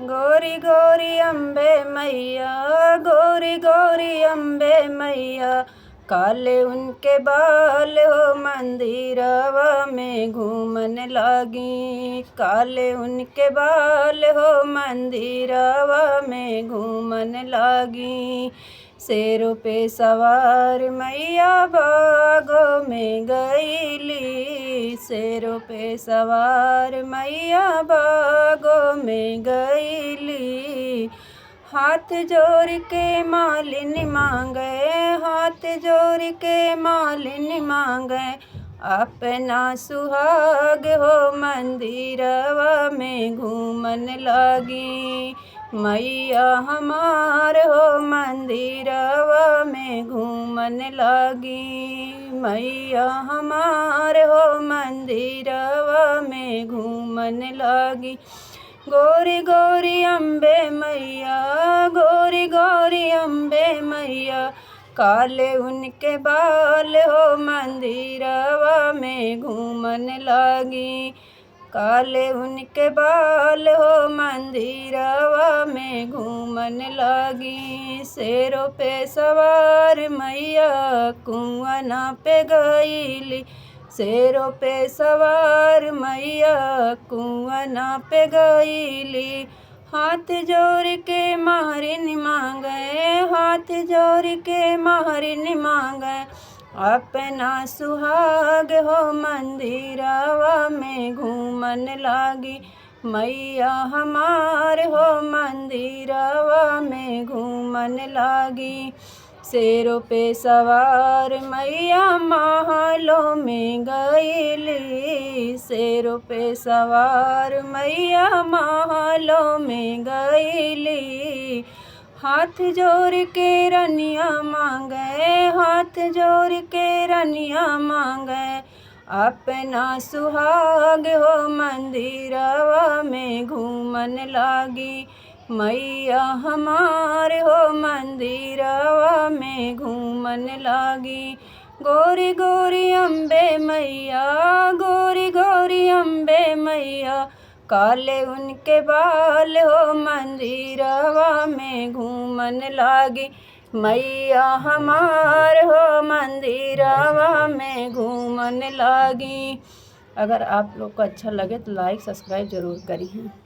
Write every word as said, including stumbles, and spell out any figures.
गोरी गोरी अम्बे मैया, गोरी गोरी अम्बे मैया, काले उनके बाल हो मंदिरवा में घूमन लागी, काले उनके बाल हो मंदिरवा में घूमन लागी। शेरों पे सवार मैया बागों में गईली, शेरों पे सवार मैया बागों में गईली। हाथ जोड़ के मालिन मांगे, हाथ जोड़ के मालिन मांगे, अपना सुहाग हो मंदिरवा में घूमन लागी। मैया हमार हो मंदिरवा में घूमन लागी, मैया हमार हो मंदिरवा में घूमन लागी। गोरी गोरी अम्बे मैया, गोरी गोरी अम्बे मैया, काले उनके बाल हो मंदिरवा में घूमन लागी, काले उनके बाल हो मंदिरवा में घूमन लागी। शेरों पे सवार मैया कुआना पे गईली, शेरों पे सवार मैया कुआना पे गईली। हाथ जोड़ के महरिन मांगे, हाथ जोड़ के महरिन मांगे, अपना सुहाग हो मंदिरवा में घूमन लागी। मैया हमार हो मंदिरवा में घूमन लागी। शेरों पे सवार मैया महलों में गईली, शेरों पे सवार मैया महलों में गईली। हाथ जोड़ के रनिया मांगे, हाथ जोड़ के रनिया मांगे, अपना सुहाग हो मंदिरवा में घूमन लागी। मैया हमार हो मंदिरवा में घूमन लागी। गोरी गोरी अम्बे मैया, गोरी गोरी अम्बे मैया, काले उनके बाल हो मंदिरवा में घूमन लागी। मैया हमार हो मंदिरवा में घूमन लागी। अगर आप लोग को अच्छा लगे तो like subscribe जरूर करिहें।